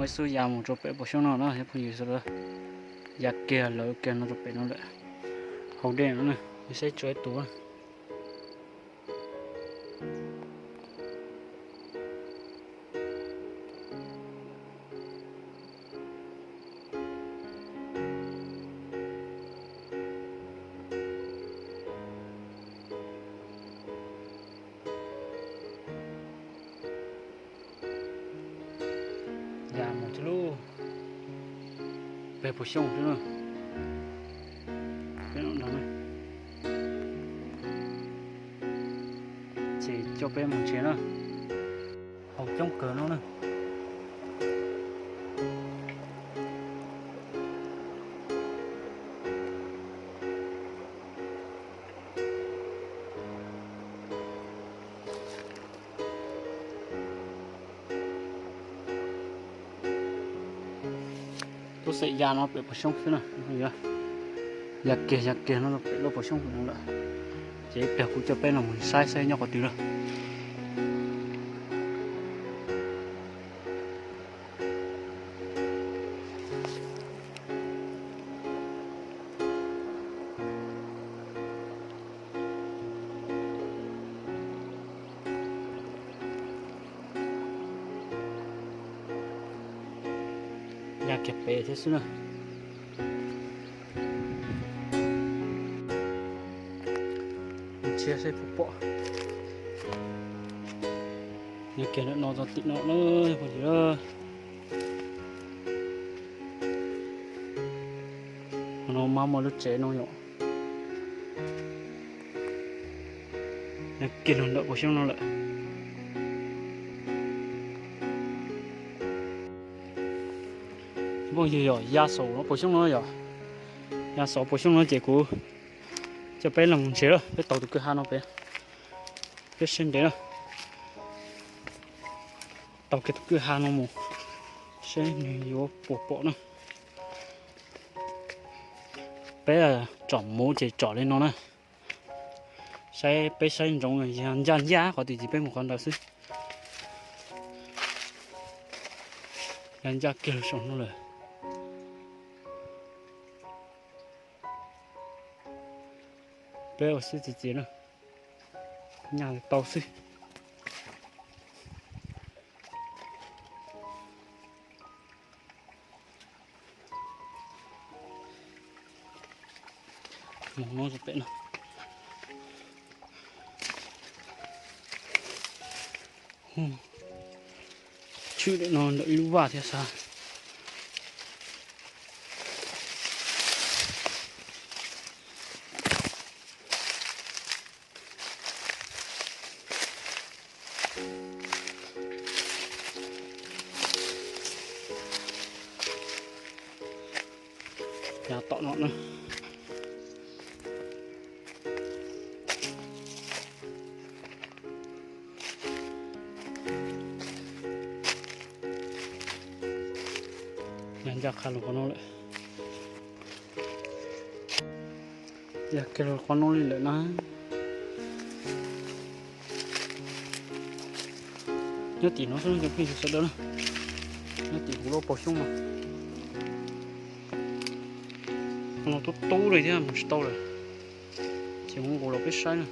Xub ya mus rau pem puas xyoob no na cov phooj ywg sawv daws. Ya kiag lawv kiag no rau pem no lawm. Haus dej no na, saib tsuas ib tug. Ya mus txog lub pem puas xyoob xwb na. Ces coj peb mus nrhiav na. Haus coob kawg no na. Tub xeem ya no pem puas xyoob xwb na. Ya kiag ya kiag no pem lub puas xyoob no lawm. Ces ib pliag kuv coj peb los mus saib saib nyob qhov twg na. Ya kiag pem thiab xwb na. Ntsia saib puas pom. Nyob kiag ntawm no txog tim no na, phooj ywg. Qhov no mas muaj lub tsev no yom. Nyob kiag los ntawm puas xyoob no lawm. Phooj ywg yom, ya saum no puas xyoob no yom. Ya saum puas xyoob no ces kuv coj peb los mus nrhiav lawm, peb taug tus kwj ha no pem. Peb sawv ntev na. Taug kiag tus kwj ha no mus, saib nws yuav puas pom na. Peb tsom muv ces tsom li no na. Saib peb saib ntsoov yog ncaj ncaj qhov twg ces peb mus qhov ntawd xwb. Yog ncaj kiag saum no lawm. Peb ua siab txias txias na, nyaj tau xwb. Mus no pem no. Tshwm ntawm no ntawm ib lub vaj thiab xwb. Yav tom no na. Yog ncaj qha los qhov no lawm. Yog kiag los qhov no li lawm na. Nyob tim no xwb cov phooj ywg sawv daws na. Nyob tim kuv lub paus xyoob no. Qhov no tub tub li thiab mus tsis tau lawm. Ces mus nqus los peb saib na.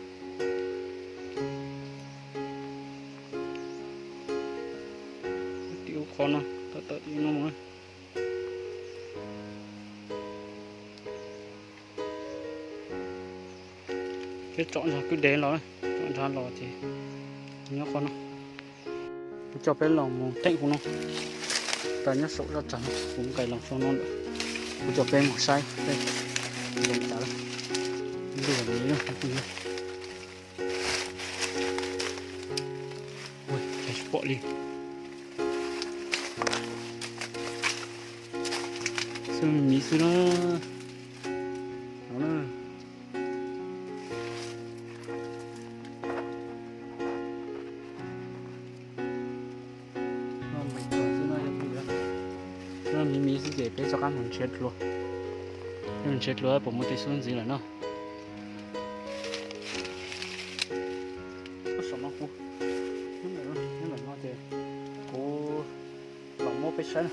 Tim ub qhov no, tawm tawm tim no mus na. Peb tsom nrad kwj deg los, tsom nrad los ces nyob qhov no. Kuv coj peb los mus theem kuv no, tas nyob saum zaj tsag no, kuv nqes los saum no lawm. Kuv coj peb mus saib peb zoo cas lawm. Ntuj, ua cas tsis pom li. Xwb miv xwb na. No na. No miv miv xwb ces peb rov qab mus nrhiav dlua. Peb mus nrhiav dlua puas muaj tej xub ntxiv lawm no. Saum no kuv, nyob ntawm no ces kuv los muab Peb saib na.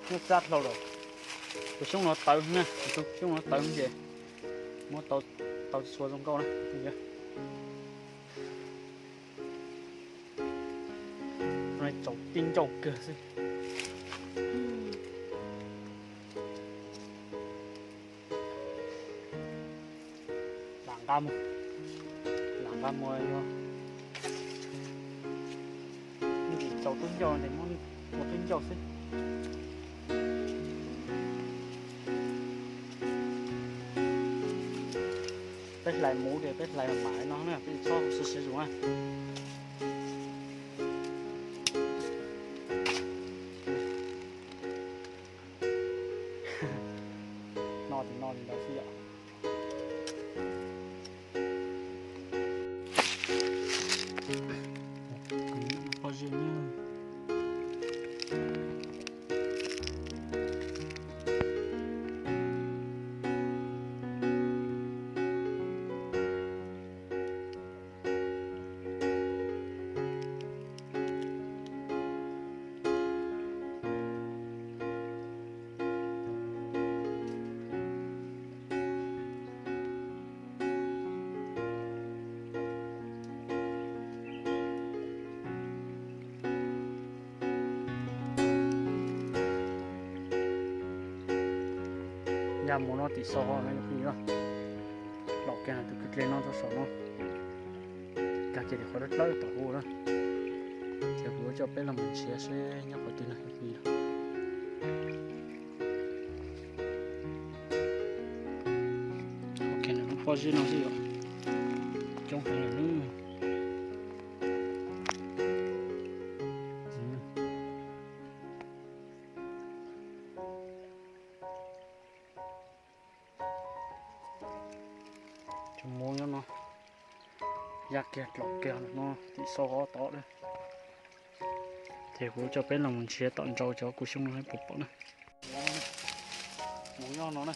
Nyob txab dlhau lawm. Tus xyoob no tawv na, tus xyoob no tawv ces muab tau txhua zoo nkauj na. Tsaus tib ncauj kawg xwb. Lam nqa mus, lam nqa mus yog ntim tsaus tub ncauj ces muab ua tub ncauj xwb. Peb hlais muv ces peb hlais mam mam no na, peb txhob siv siv zus na. No ces no li ntawd xwb yom. Pob zeb na. Nyaj mus no tim sau no, los kiag tus kwj dlej no rau saum no, kag kiag tim qhov dawb dawb tom ub na. Ces kuv coj peb los mus nrhiav seb nyob qhov twg no. Ok, lub pob zeb no xwb yom, coob heev lawm. Cov muv nyob no, ya kiag dlom kiag no tim sau qhov tod na. Ces kuv coj peb los mus nrhiav tom ntsa cov kuv xyoob no puas pom na. Muv nyob no na.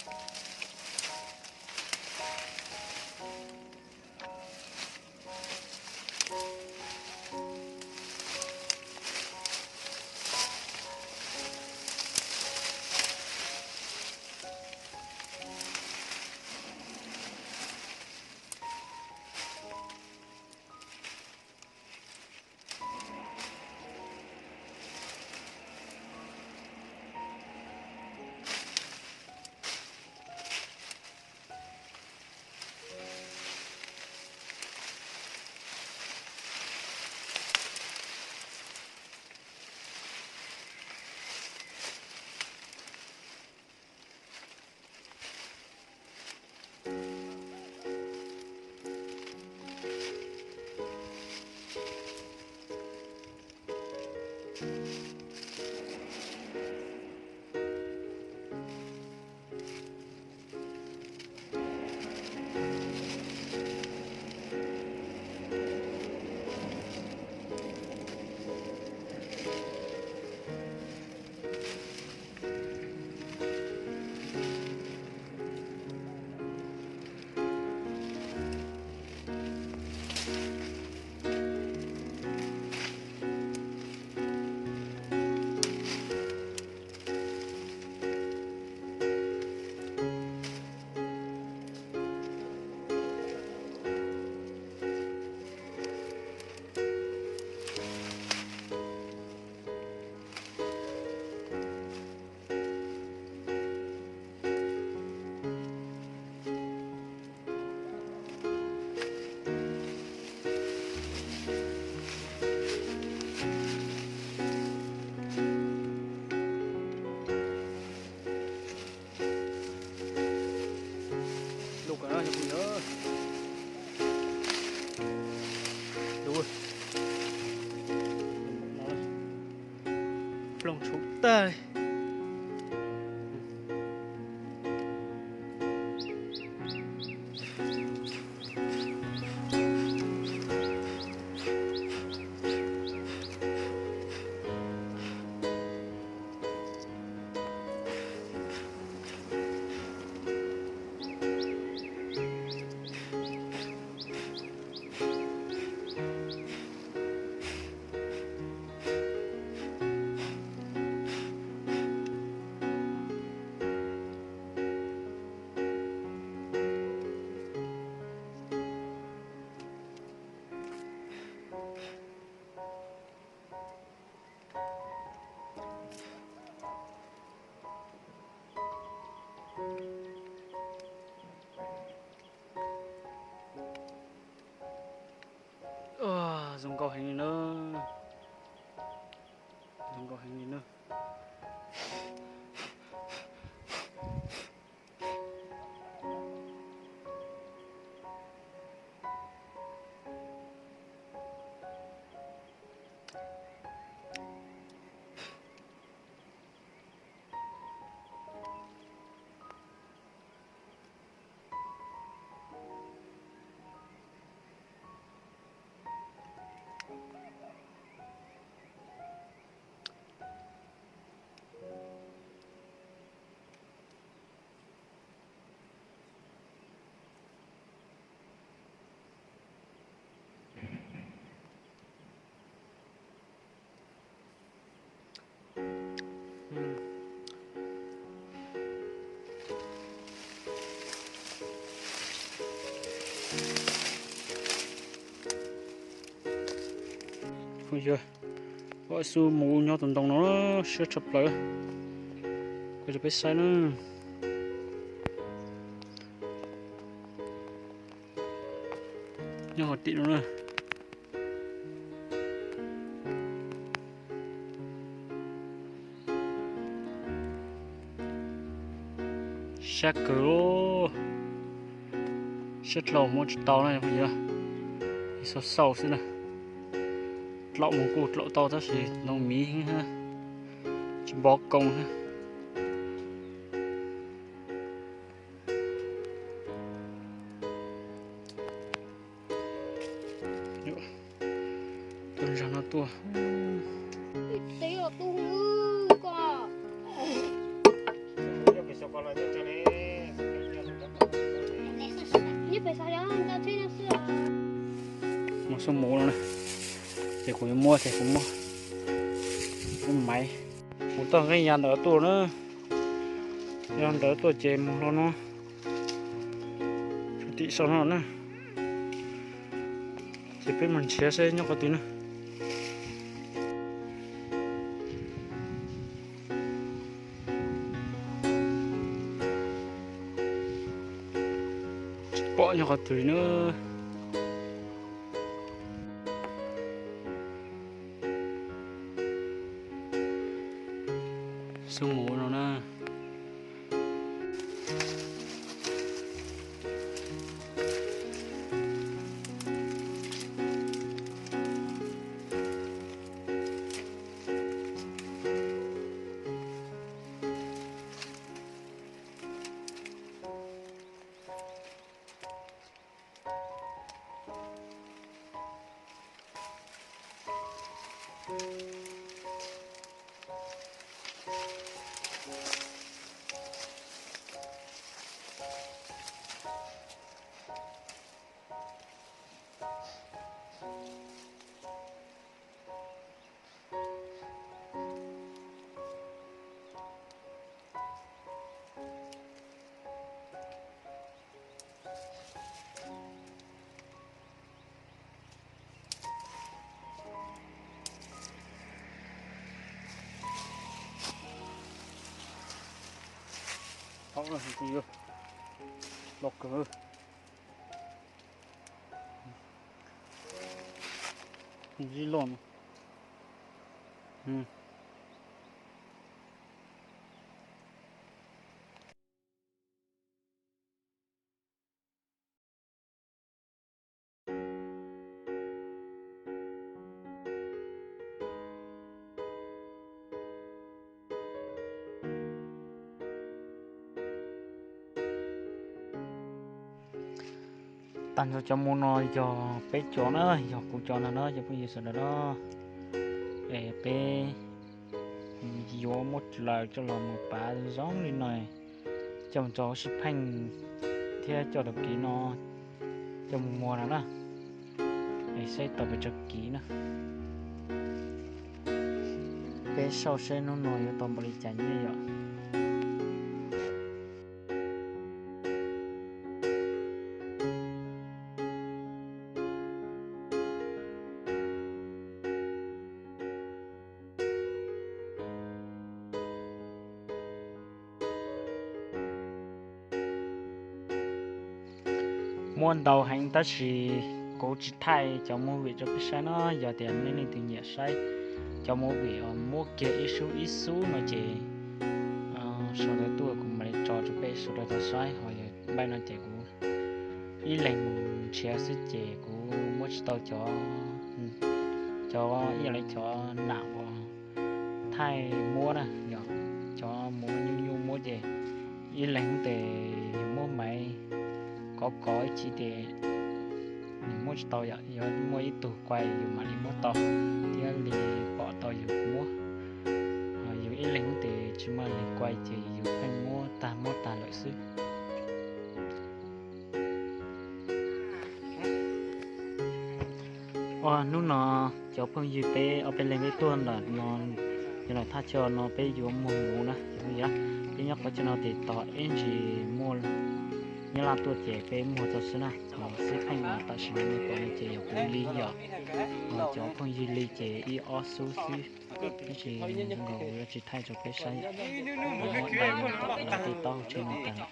Ploog tshuv tag li. Zoo nkauj heev li na. Zoo nkauj heev li na. Phooj ywg, pom xu mus nyob tus ntoo no siab tshaj plaws. Kuv rau peb saib na. Nyob hauv tim no na. Sab kawg, sab dlhau muab tsis tau na, yog xauj xauj xwb na. Dlaum mus kuj dlaum tau tab sis ntoo miv heev, tsis npov koo na. Tuaj nrog no tuaj. Mus xub mus no na, ces kuv yuav muab ces kuv muab lub maiv, kuv toj nqeeb ya ntawd tuaj na, ya ntawd tuaj ces mus hlo no, tim sau no na. Ces peb mus nrhiav seb nyob qhov twg na. Tsis pom nyob qhov twg na. Xub mus no na. Thaum no los kawg, zib loj no. Tag nrho cov mus no yog peb cov na, yog kuv cov no na cov phooj ywg sawv daws na. Es peb yuav muab laws coj los mus pav zoo li no, coj mus tso sib pheej thiab coj tau kiv no coj mus muag no na. Es saib tau pes tsawg kiv na. Peb saib seb hnub no yuav tau npaum li cas nyiaj yom. Muaj ntau heev tab sis kuv tsis thaij cov movie rau peb saib no. Yog tias nej leej twg nyiam saib cov movie uas muab kiag ib xub ib xub no ces sau ntawv tuaj kuv mam li tso rau peb sawv daws tau saib. Ho yog npaum no ces kuv ib leeg mus nrhiav xwb ces kuv muab tsis tau cov, cov ib yam li cov nam uas thaij muab na, yog cov mus nyuj nyuj muab ces ib leeg tes yus muab maiv kov kov ib chim ces nws muab tsis tau yom. Yog muaj ib tug kuaj yus mam li muab tau thiab li pom tau yus muab. Yus ib leeg tes tsis muaj leej kuaj ces yus pheej muab tag muab tag lawm xwb. Ua hnub no cov phooj ywg peb ob peb leeg peb tuaj ntawm no, yog lawm thaj chaw no peb yuav muag mus na cov phooj ywg. Peb nyob qhov chaw no tes tos ib ntsis muaj nyab laj tuaj ces peb muag tau xwb na. Ho xib pheej tam sim no nej pom no ces yog kuv li yom. Ho cov phooj ywg li ces ib ob xub xwb, tab sis zoo nkaus yuav tsis thaij rau peb saib yom. Muab dai los tom lawv tej taub hau tsheb no tas lawm.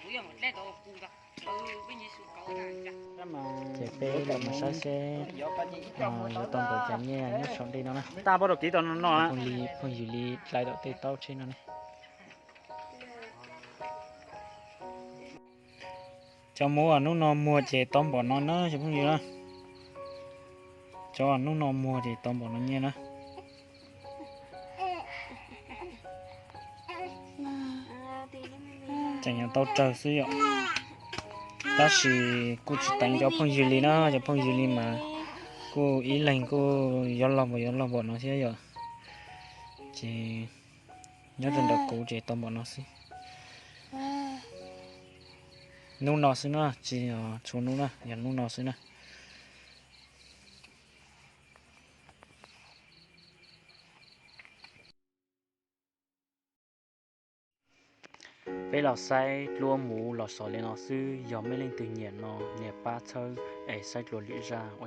Ces peb los mus saib seb yuav tau npaum cas nyiaj nyob saum ntej no na. Phooj ywg li dai tom tej taub tsheb no ne. Cov mus hnub no muag ces tau npaum no na cov phooj ywg na. Cov hnub no muag ces tau npaum no nyiaj na. Tseem yuav tau tsawg xwb yom. Tab sis kuj tsis teev cov phooj ywg li na, cov phooj ywg li mas kuj ib leeg kuj yuav log npaum yuav log npaum no thiab yom. Ces nyob rau ntawm kuv ces tau npaum no xwb. Hnub no xwb na, tsis yog txhua hnub na, yog hnub no xwb na. Peb los saib dluab mus los xaus li no xwb, yog mej leej twg nyiam no nias pab txhawb es saib dlua lwm zaj.